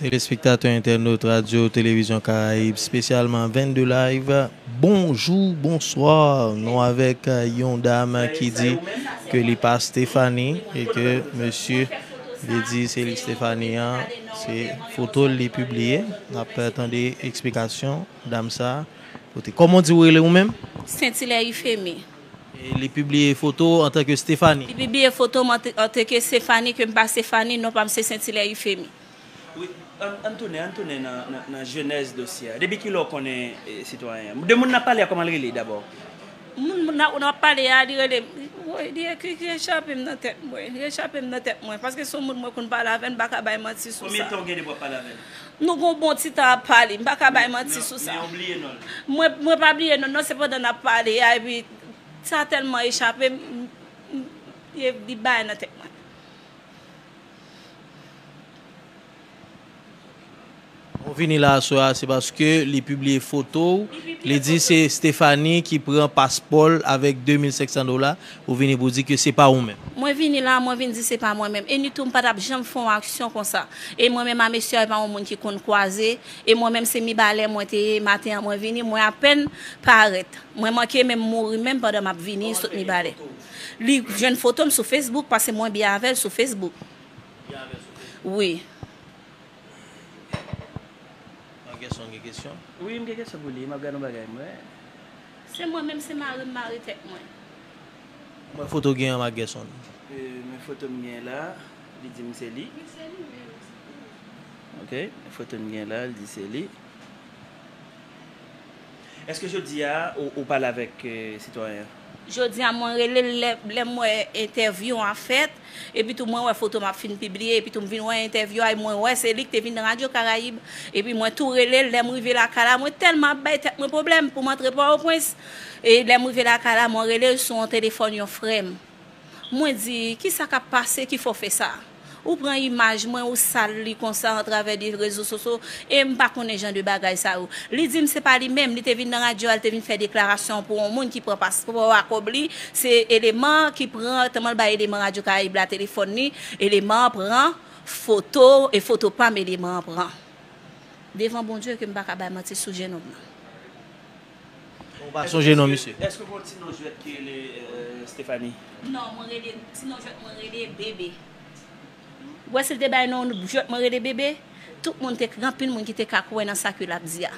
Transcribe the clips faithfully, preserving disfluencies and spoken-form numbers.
Telespektatè, entènot Radyo Televizyon Karayib, espesyalman vennde Live, bonjou, bonswa. Nou avèk, euh, yon dam ki di ke li pa Stephanie e ke mesye li di se li Stephanie an, se foto l li pibliye. N ap tande eksplikasyon dam sa a. Kote, kòman w di w rele ou menm? Sentilè Ifemi. E li pibliye foto w antanke Stephanie? Li pibliye foto m ant-, antanke Stephanie, ke m pa Stephanie, non pa m se Sentilè Ifemi. Wi, ann, ann tounen, ann tounen nan, nan, nan jenèz dosye a. Depi kilè w konnen, eh, sitwayen an? De moun n ap pale a, kòman l rele dabò? Moun, moun n ap, n ap pale a, li rele, woy, li ekri, li echape m nan tèt mwen, li echape m nan tèt mwen, paske se yon moun mwen konn pale avè l, m pa ka bay manti sou sa. Konbyen tan w gen depi w ap pale avè l? Nou gen yon bon ti tan ap pale, m pa ka bay manti sou sa. Men, men w bliye non l? Mwen, mwen pa bliye non l, non, se pandan n ap pale a, epi sa tèlman echape m, m, m, li, li bay nan tèt mwen. Ou vini la aswè a, se paske li pibliye foto w, li di se Stephanie ki pran paspò l avèk de mil senk san dola, ou vini pou di ke se pa ou menm. Mwen vini la, mwen vin di se pa mwen menm. E nitou m pa t ap janm fè yon aksyon konsa. E mwen menm a mesye a, e pa yon moun ki konn kwaze. E mwen menm se Mibalè mwen te ye, maten an mwen vini, mwen apèn parèt. Mwen manke menm mouri menm pandan m ap vini sot Mibalè. Li jwenn foto m sou Facebook, paske mwen byen avè l sou Facebook. Wi. Mac Gerson gen kesyon? Wi, m gen kesyon pou li. M ap gade yon bagay, mwen. Se mwen menm, se mari m mare tèt mwen. Mwen foto gen anba Gerson. E, men foto m gen la, li di m se li. Wi, se li menm. Ok, foto m gen la, li di se li. Èske jodi a ou, ou pale avèk, eh, sitwayen an? Jodi a mwen rele l lè, lè m wè entèvyou an fèt, epi tou mwen wè foto m ap fin pibliye, epi tou m vin wè entèvyou a, e mwen wè se li ki te vin nan Radyo Karayib, epi mwen tou rele l, lè m rive lakay la, mwen tèlman ap bay tèt mwen pwoblèm pou m antre Pòtoprens, e lè m rive lakay la, mwen rele l sou yon telefòn yon frè m. Mwen di, kisa k ap pase ki fè w fè sa? Ou pran imaj mwen, ou sal li konsa atravè de rezo sosyo, e m pa konnen jan de bagay sa yo. Li di m se pa li menm, li te vin nan radyo a, li te vin fè deklarasyon pou yon moun ki pran paspò a kòb li, se eleman ki pran, tèlman l bay eleman Radyo Karayib la telefòn li, eleman an pran foto, e foto pa m eleman an pran. Devan Bondye ke m pa ka bay manti sou jenòm nan. Ou pa sonje non misye? Èske gon ti non jwèt ki rele, euh, Stephanie? Non, mwen rele, ti non jwèt mwen rele Bebe. Ou wè si l te bay non jwèt mwen rele Bebe, tout moun te, gen anpil moun ki te ka kwè nan sa ke l ap di a.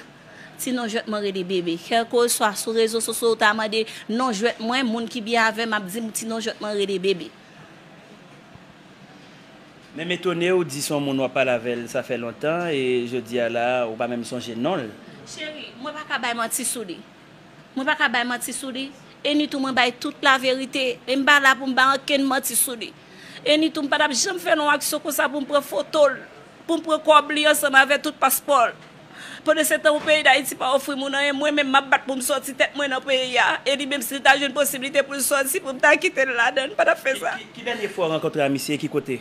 Ti non jwèt mwen rele Bebe. Kèlkeswa sou rezo sosyo ou ta mande non jwèt mwen, moun ki byen avè m ap di m ti non jwèt mwen rele Bebe. Men m etone ou di se yon moun w ap pale avè l, sa fè lontan, e jodi a la, ou pa menm sonje non l. Cheri, mwen pa ka bay manti sou li. Mwen pa ka bay manti sou li. E nitou mwen bay tout laverite. E m pa la pou m bay ankenn manti sou li. E nitou m pa t ap janm fè yon aksyon konsa pou m pran foto l, pou m pran kòb li ansanm avè tout paspò l. Pandan se tan, ou peyi Dayiti pa ofri moun anyen, mwen menm m ap bat pou m sòti tèt mwen nan peyi a, e li menm si l ta jwenn posiblite pou l sòti, pou m ta kite l ladan l, m pa t ap fè sa. Ki, ki, ki dènye fwa w rankontre a misye, ki kote?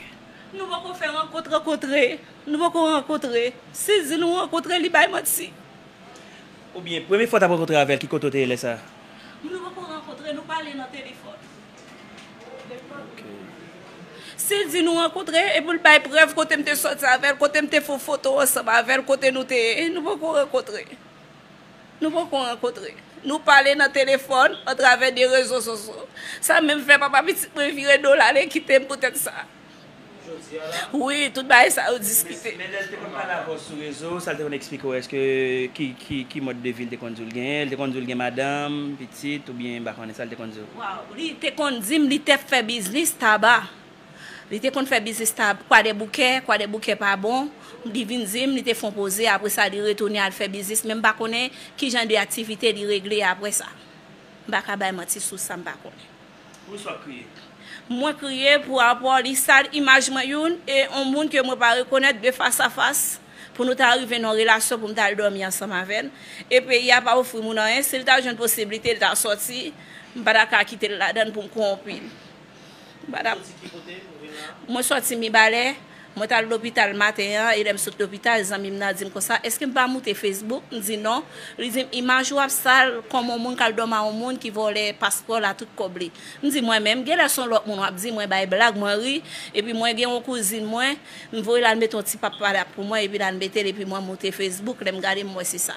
Nou poko fè rankontre, rankontre, nou poko rankontre. Si l di nou rankontre, li bay manti. Oubyen, premye fwa w t ap rankontre avè l, ki kote w te ye lè sa a? Nou poko rankontre, nou pale nan telefòn. Si l di nou rankontre, epi l bay prèv kote m te sòti avè l, kote m te fè foto ansanm avè l, kote nou te ye, nou poko rankontre. Nou poko rankontre. Nou pale nan telefòn, atravè de rezo sosyo. Sa menm fè papa pitit mwen vire do l ale kite m poutèt sa. Wi, tout bagay sa yo diskite. Men, men lè l te konn pale avè w sou rezo, sa l te konn eksplike w? Èske ki, ki, ki mòd de vi l te konn di w l genyen? L te konn di w l gen madanm, pitit, oubyen m pa konnen sa l te konn di w? Waw, li te konn di m li te fè biznis taba. Li te konn fè biznis tab-, Kwadèboukè, Kwadèboukè pa bon. Li vin di m, li te fè yon poze, apre sa, li retounen al fè biznis, men m pa konnen ki jan de aktivite li regle apre sa. M pa ka bay manti sou sa m pa konnen. Poukisa w ap kriye? Mwen kriye pou rapò li sal imaj mwen youn, e yon moun ke mwen pa rekonèt de fas a fas, pou nou ta rive nan yon relasyon pou m ta al dòmi ansanm avè l. E peyi a pa ofri moun anyen, si l ta jwenn posiblite, l ta sòti, m pa ta ka kite l ladan l pou m kowonpi l. M pa ta... Ou soti ki kote pou vin la? Mwen sòti Mibalè, Mwen t al lopital maten an, e lè m sot lopital, zanmi m nan di m konsa, "Èske m pa moute Facebook?" M di, "Non." Li di m, "Imaj ou ap sal kòm yon moun k al dòmi a yon moun ki vòlè paspò l a tout kòb li." M di, "Mwen menm?" Genlè se yon lòt moun w ap di, mwen bay blag, mwen ri, epi mwen gen yon kouzin mwen, m voye l al mete yon ti pap padap pou mwen, epi l al mete l, epi mwen moute Facebook, lè m gade, m wè se sa.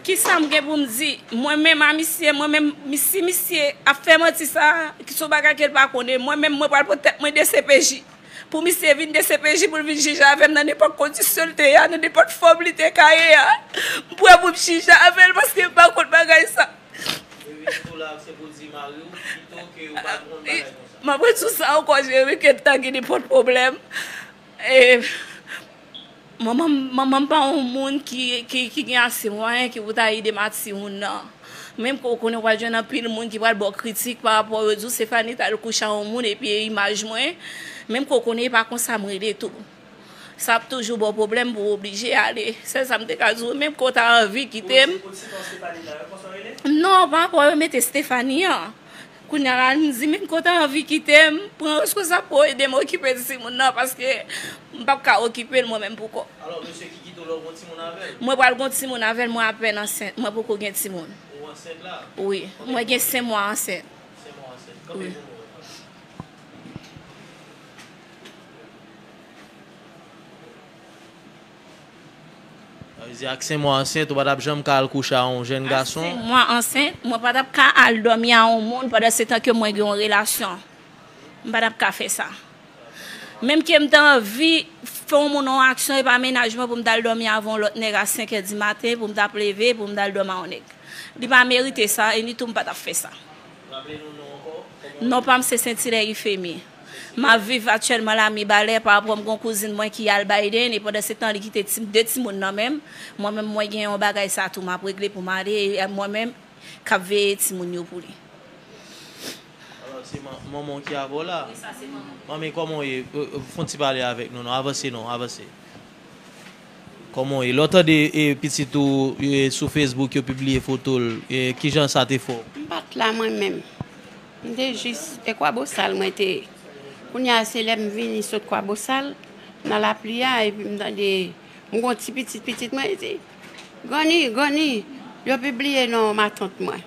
Kisa m gen pou m di? Mwen menm a misye, mwen menm, mi- si misye ap fè manti sa, ki se yon bagay ke l pa konnen, mwen menm, mwen pral pran tèt mwen D C P J. Pou misye vin D C P J, pou l vin jije avè m nan nenpòt kondisyon l te ye a, nan nenpòt fòm li te ka ye a. M prè pou m jije avè l paske m pa konn bagay sa. Mwen ap redi w sa ankò, Jerry, ke ta gen nenpòt pwoblèm. E, manman m, manman m pa yon moun ki, ki, ki gen ase mwayen ki pou ta ede m ak timoun nan. Menm ke w konnen w pral jwenn anpil moun ki pral ba w kritik pa rapò yo di w Stéphanie t al kouche a yon moun epi e imaj mwen. Menm ke w konnen e pa konsa m rele tou. Sa ap toujou ba w pwoblèm pou w oblije ale. Sèl sa m te ka di w, menm ke w ta anvi kite m. Non, pa rapò yo mete Stéphanie an. Kounye a la, m di, menm ke w ta anvi kite m, pran responsab pou w ede m okipe timoun nan, paske m p ap ka okipe l mwen menm pou kò. Alò, mesye ki kite w la, w gon timoun avè l? Mwen pral gon timoun avè l, mwen apèn ansent, mwen poko gen timoun. Ou ansent la? Wi, mwen gen senk mwa ansent. Senk mwa ansent. Kanpe pou mwen. Sa vle di ak senk mwa ansent, ou pa t ap janm ka al kouche a yon jèn gason? Senk mwa ansent, mwen pa t ap ka al dòmi a yon moun pandan se tan ke mwen gen yon relasyon. M pa t ap ka fè sa. Menm ke m ta anvi fè yon moun yon aksyon, e pa mennaj mwen pou m t al dòmi avè yon lòt nèg a senk è di maten, pou m t ap leve, pou m t al dòmi a yon nèg. Li pa merite sa, e ni tou m pa t ap fè sa. Non pa m se Sentilè Ifemi. M ap viv aktyèlman la Mibalè pa rapò m gon kouzin mwen ki al Biden e pandan se tan li kite ti, de timoun nan men m. Mwen menm mwen gen yon bagay sa tou m ap regle pou m ale e mwen menm k ap veye timoun yo pou li. Alò se man- manman w ki avè w la? Wi, sa se manman m. Manmi, kòman w ye? Fè yon ti pale avèk nou non, avanse non, avanse. Kòman w ye? Lè w tande e, pitit ou e, sou Facebook yo pibliye foto l, e, kijan sa te fè w? M pa t la mwen menm. M te jis e Kwabosal mwen te ye. Kounye a se lè m vini sot Kwabosal nan lapli a epi m tande m gon ti pitit, pitit mwen di, "Granny, granny, yo pibliye non matant mwen."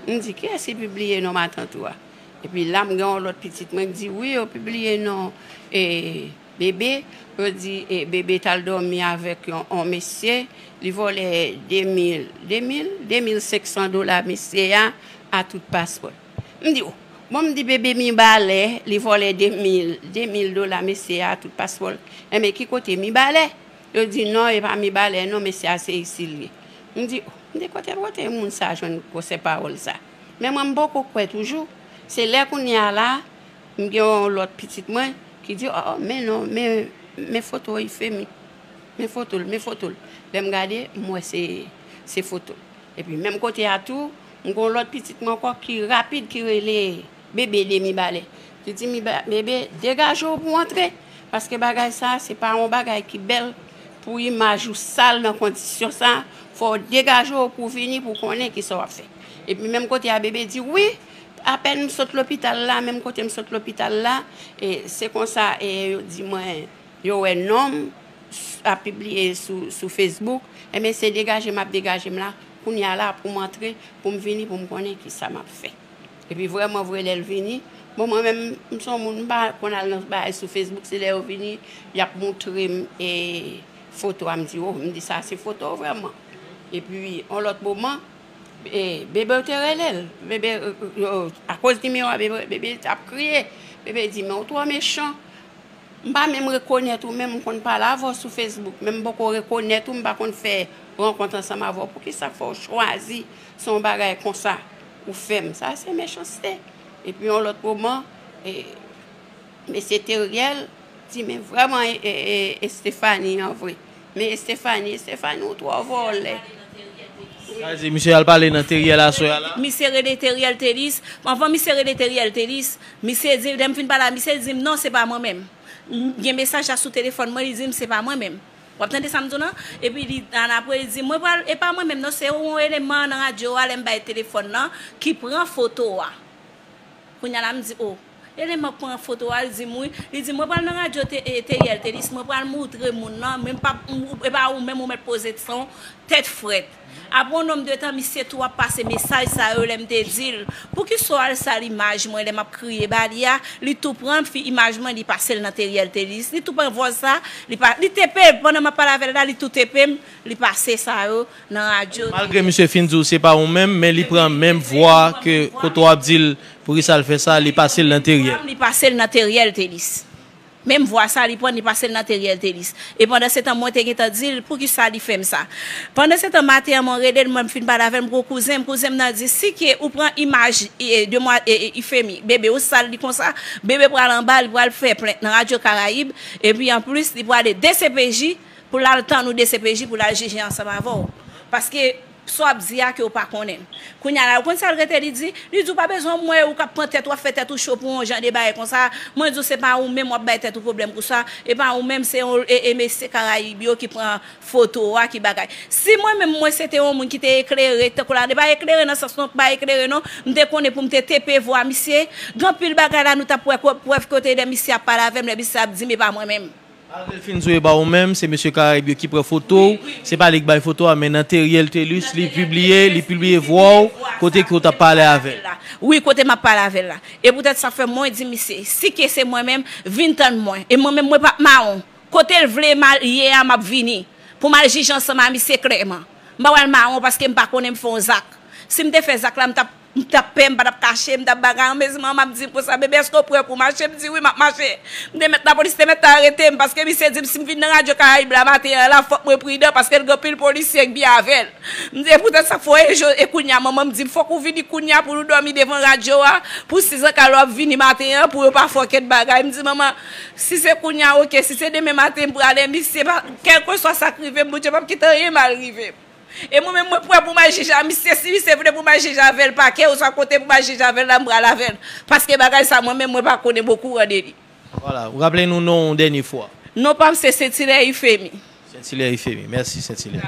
M di, "Kiyès ki pibliye non matant ou a?" Epi la m gen yon lòt pitit mwen k di, "Wi, yo pibliye non e, Bebe." Yo di e, Bebe t al dòmi avèk yon, yon mesye, li vòlè de mil, de mil, de mil senk san dola mesye a, a tout paspò l. M di, "O, bon," m di, "Bebe Mibalè, li vòlè de mil, de mil dola mesye a, a tout paspò l. Enben, ki kote Mibalè?" Yo di, "Non, e pa Mibalè, non, mesye a se isi l ye." M di, "O," m di, "kote, kote moun sa jwenn gwosè pawòl sa?" Men mwen, m poko kwè toujou. Se lè kounye a la, m gen yon lòt pitit mwen ki di, "O, o, men non, men, men foto Ifemi. Men foto l, men foto l." Lè m gade, m wè se, se foto l. Epi menm kote a tou, m gen yon lòt pitit mwen ankò ki rapid, ki rele Bebe de Mibalè. Li di, "Miba-, Bebe, degaje w pou w antre, paske bagay sa, se pa yon bagay ki bèl pou imaj ou sal nan kondisyon sa, fò w degaje w pou w vini, pou w konnen kisa w ap fè." Epi menm kote a, Bebe di, "Wi, apèn m sot lopital la, menm kote m sot lopital la, e se konsa, e yo di mwen, yo wè non m ap pibliye sou, sou Facebook, enben se degaje m ap degaje m la, kounye a la pou m antre, pou m vini, pou m konnen kisa m ap fè." Epi vrèman vre lè l vini, bon mwen menm, m se yon moun, m pa konn al nan bagay sou Facebook, se lè yo vini, y ap moutre m e, foto a, m di, "O," m di, "sa se foto w vrèman." Epi yon lòt moman, e, Bebe yo te rele l. Bebe, e, e, yo, akoz nimewo a, Bebe, Bebe t ap kriye. Bebe di, "Men w twò mechan." M pa menm rekonèt ou menm, m konn pale avè w sou Facebook, men m poko rekonèt ou, m pa konn fè rankont ansanm avè w. Poukisa fò w chwazi se yon bagay konsa ou fè m? Sa se mechanste. Epi yon lòt moman, e, mesye Teriel di, "Men vrèman, e, e, e, Estefani an vre. Men Estefani, Estefani, ou twò vòlè." Sa vle di, misye al pale nan Teriel aswè a la? Misye rele Teriel Telis. Anvan misye rele Teriel Telis, misye di, lè m fin pale a misye, li di m, "Non, se pa mwen menm." M gen mesaj la sou telefòn mwen, li di m, "Se pa mwen menm." W ap tande sa m di w lan? Epi li, annapre, li di, "Mwen pral, e pa mwen menm non, se yon eleman nan radyo a, lè m bay telefòn nan, ki pran foto a." Kounye a la, m di, "O." Eleman k pran foto a, li di m wi, li di mwen pral nan radyo te, e, Teriel Telis, mwen pral moutre moun nan, men m p ap, m, e pa ou menm ou mèt poze san w, tèt frèt. Apre yon nonm de tan, misye tou ap pase mesaj sa yo lè m te di l, poukisa w al sal imaj mwen lè m ap kriye ba li a, li tou pran fi imaj mwen, li pase l nan Teriel Telis, li tou pran vòz sa, li pa, li tepe, pandan m ap pale avè l la, li tou tepe m, li pase sa yo nan radyo. Malgre misye fin di w se pa ou menm, men li pran menm vwa ke kote w ap di l poukisa l fè sa, li pase l nan Teriel. Li pase l nan Teriel Telis. Menm vwa sa li pran, li pase l nan Teriel Telis. E pandan se tan, mwen te gentan di l poukisa li fè m sa. Pandan se tan, maten an, mwen rele l, mwen m fin pale avè l, m gwo kouzen m, kouzen m nan di, si ke ou pran imaj, e, demwa-, e, e, Ifemi, bebe, ou sal li konsa, bebe pral anba, li pral fè plent nan Radyo Karayib, epi anplis, li prale D C P J, pou l al tann ou D C P J pou l al jije ansanm avè w. Paske sa w ap di a ke w pa konnen. Kounye a la, ou konn sa l rete li di? Li di w pa bezwen m wè ou k ap pran tèt ou, w ap fè tèt ou cho pou yon jan de bagay konsa. Mwen di w se pa ou menm w ap bay tèt ou pwoblèm pou sa. E pa ou menm, se yon, e, e mesye Karayib yo ki pran foto a, ki bagay. Si mwen menm mwen se te yon moun ki te eklere, tankou la, e pa eklere nan sans non, pa eklere non, m te konnen pou m te tepe vwa misye, gen anpil bagay la nou t ap wè ko-, prèv kote lè misye ap pale avè m, lè misye ap di m e pa mwen menm. Malgre l fin di w e pa ou menm, se mesye Karayib yo ki pran foto w, se pa li k bay foto a, men nan Teriel Telis, li pibliye, li pibliye vwa w, kote ke w t ap pale avè l. Wi, kote m ap pale avè l la. E poutèt sa fè mwen di misye, si ke se mwen menm, vin tann mwen. E mwen menm, mwen p ap mawon. Kote l vle m al ye a, m ap vini. Pou m al jije ansanm a misye klèman. M pa pral mawon paske m pa konnen m fè yon zak. Si m te fè zak la, m t ap M t ap pè, m pa t ap kache, m t ap bagay. An mezi manman m ap di m konsa, bebe, èske w prè pou w mache? M di wi, m ap mache. M te mèt, lapolis te mèt arete m, paske misye di m si m vin nan Radyo Karayib la maten an la, fòk mwen pridan, paske l gen anpil polisye k byen avè l. M di, e poutèt sa k fè w e kounye a, manman m di m, fòk ou vini kounye a pou nou dòmi devan radyo a, pou sizanka lè w ap vini maten an, pou yo pa fè w kèk bagay. M di, manman, si se kounye a, oke, si se demen maten m prale, misye pa, kèlkeswa sa k rive m, Bondye p ap kite anyen mal rive m. E mwen menm, mwen prè pou m al jije a misye. Si misye vle pou m al jije avè l pakè, oswa kote pou m al jije avè l la, m pral avè l. Paske bagay sa, mwen menm, mwen pa konnen, m okouran de li. Vwala, ou raple nou non w yon dènye fwa? Non pa m se Sentilè Ifemi. Sentilè Ifemi. Mèsi, Sentilè.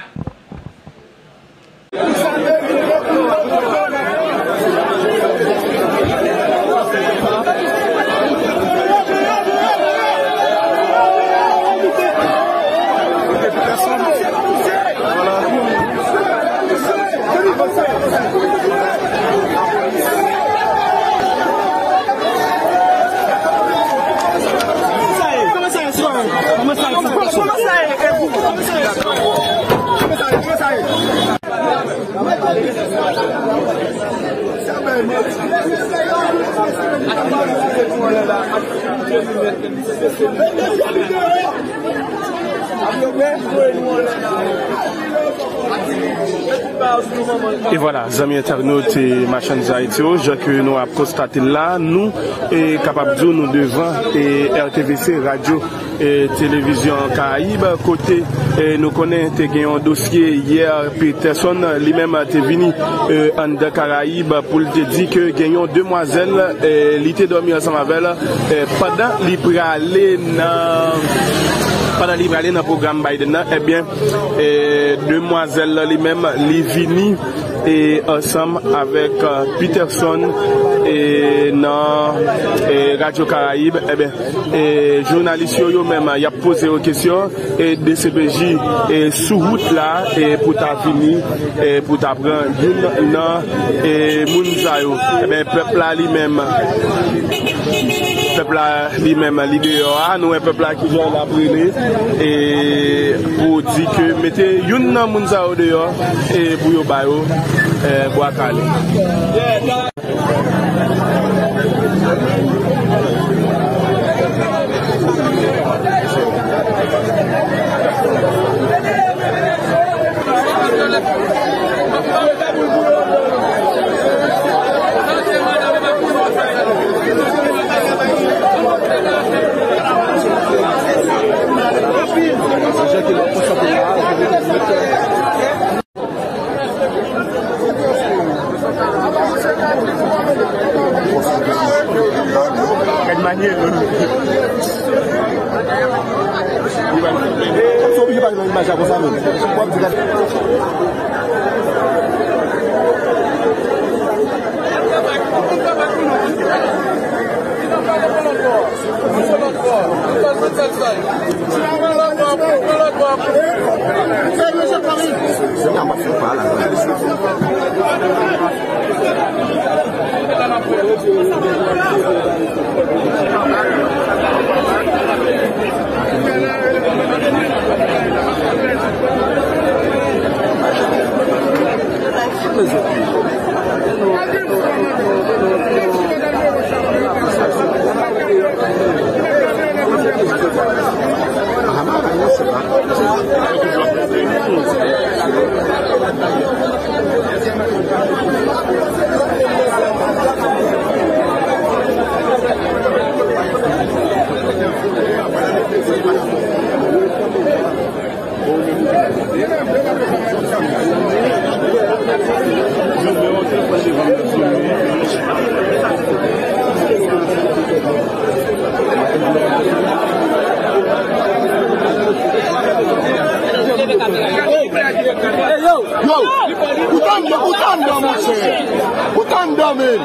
E vwala, zanmi entènot e machann Ayiti yo, jan ke nou ap konstate l la, nou, e, kapab di w nou devan, e, R T V C, radyo e, Televizyon Karayib, kote, e, nou konnen te gen yon dosye yè, Peterson, li menm te vini, e, anndan Karayib pou l te di ke gen yon demwazèl, e, li te dòmi ansanm avè l, e, pandan li prale nan, pandan li prale nan pwogram Biden nan, ebyen, e, demwazèl lan li menm, li vini e ansanm avèk, e, Peterson, e nan, e, Radyo Karayib, ebyen, e jounalis yo, yo menm, y ap poze yo kesyon, e D C P J, e sou wout la, e pou ta vini, e pou ta pran youn nan, e moun sa yo. Ebyen, pèp la li menm, pèp la li menm, li deyò a, nou wè pèp la ki jan l ap rele, e pou di ke mete youn nan moun sa yo deyò, e pou yo ba yo, e, bwa kale. Yo, ou t anndan, ou t anndan, monchè. Ou t anndan, men.